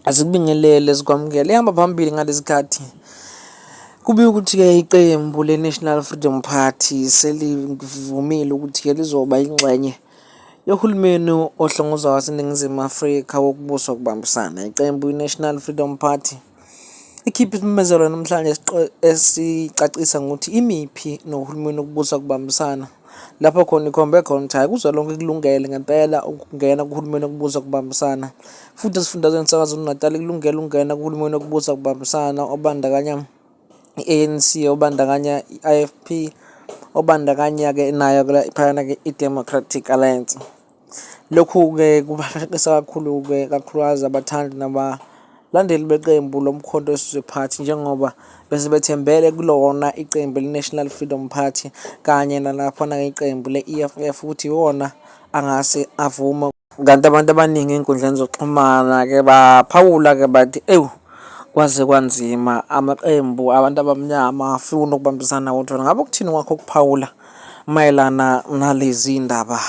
Asikubingelele sikwamukele ihamba phambili ngalesi khathi. Kubikwa ukuthi-ke iqembu le-National Freedom Party selivumile ukuthi-ke lizoba yingxenye yohulumeni ohlongozwayo waseNingizimu Afrika wokubusa ngokubambisana. Iqembu i-National Freedom Party ikhiphe isimemezelo namhlanje esicacisa ngokuthi imiphi nohulumeni wokubusa ngokubambisana. Lapho khona ikhombe khona ukuthi hhayi kuzwelonke kulungele ngempela ukungena kuhulumeni wokubusa ngokubambisana. Futhi esifundazweni saKwaZulu-Natal kulungele ukungena kuhulumeni wokubusa ngokubambisana obandakanya i-ANC, obandakanya i-IFP, obandakanya-ke nayo laphayana-ke i-Democratic Alliance. Lokhu-ke kubashaqisa kakhulu-ke kakhulukazi abathandi nabalandeli beqembu loMkhonto weSizwe Party njengoba bese bethembele kulona iqembu le-National Freedom Party kanye nalaphana-ke iqembu le-E_F_F ukuthi iwona angase avume. Kanti abantu abaningi ey'nkundleni zokuxhumana-ke baphawula-ke bathi, ewu kwaze kwanzima amaqembu abantu abamnyama afuna ukubambisana wodwa. Ngabe ukuthini kwakho ukuphawula mayelana nalezi ndaba?